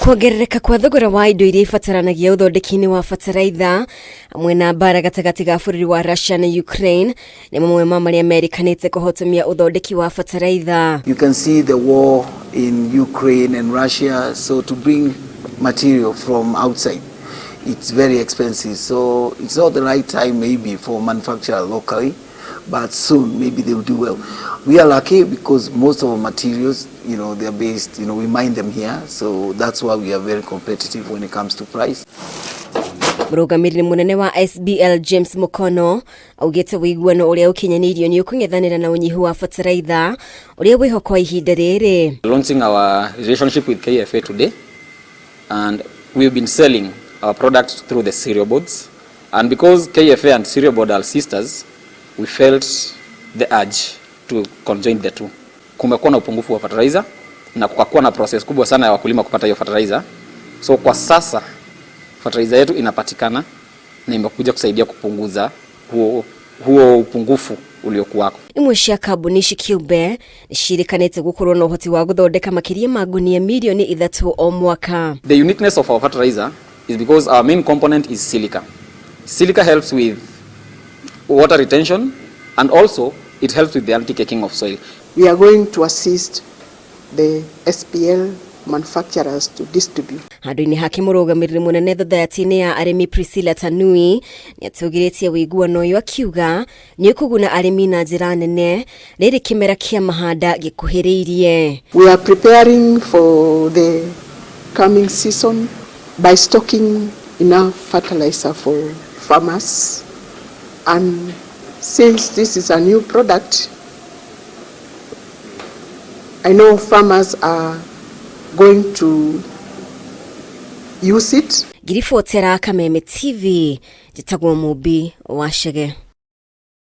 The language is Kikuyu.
Kuongerereka kwa thogora wa indo iria ibataranagia ũthondeki-inĩ wa bataraitha hamwe na mbara gatagatĩ ga bũrũri wa Russia na Ukraine nĩ mamwe ma marĩa merĩkanĩte kũhotomia ũthondeki wa bataraitha. You can see the war in Ukraine and Russia, so to bring material from outside, it's very expensive. So it's not the right time maybe for manufacturer locally, but soon maybe they will do well. We are lucky because most of our materials, they're based, we mine them here, so that's why we are very competitive when it comes to price. Mũrũgamĩrĩri mũnene wa SBL James Mukono augĩte ũiguano ũrĩa ũkinyanĩirio nĩ ũkũng'ethanĩra na ũnyihu wa bataraitha ũrĩa wĩho kwa ihinda rĩrĩ. Launching our relationship with KFA today, and we've been selling our products through the cereal boards, and because KFA and cereal board are sisters, we felt the urge to conjoin the two. Kumekuwa na upungufu wa fertilizer na kukakuwa na process kubwa sana ya wakulima kupata hiyo fertilizer. So kwa sasa fertilizer yetu inapatikana na imekuja kusaidia kupunguza huo upungufu uliokuwako. Imwe cia kambuni ici kĩũmbe nĩ ciĩrĩkanĩte gũkorwo na ũhoti wa gũthondeka makĩria ma ngunia mirioni 3 o mwaka. The uniqueness of our fertilizer is because our main component is silica. Silica helps with water retention and also it helps with the anti-caking of soil. We are going to assist the SPL manufacturers to distribute. Handũ-inĩ hake, mũrũgamĩrĩri mũnene thothaitĩ-inĩ ya arĩmi Priscilla Tanui nĩ atũgĩrĩtie ũiguano ũyũ, akiuga nĩ ũkũguna arĩmi na njĩra nene rĩrĩ kĩmera kĩa mahanda gĩkuhĩrĩirie. We are preparing for the coming season by stocking enough fertilizer for farmers. And since this is a new product, I know farmers are going to use it. Ngiribotera Kameme TV, njĩtagwo Mũmbi wa Chege.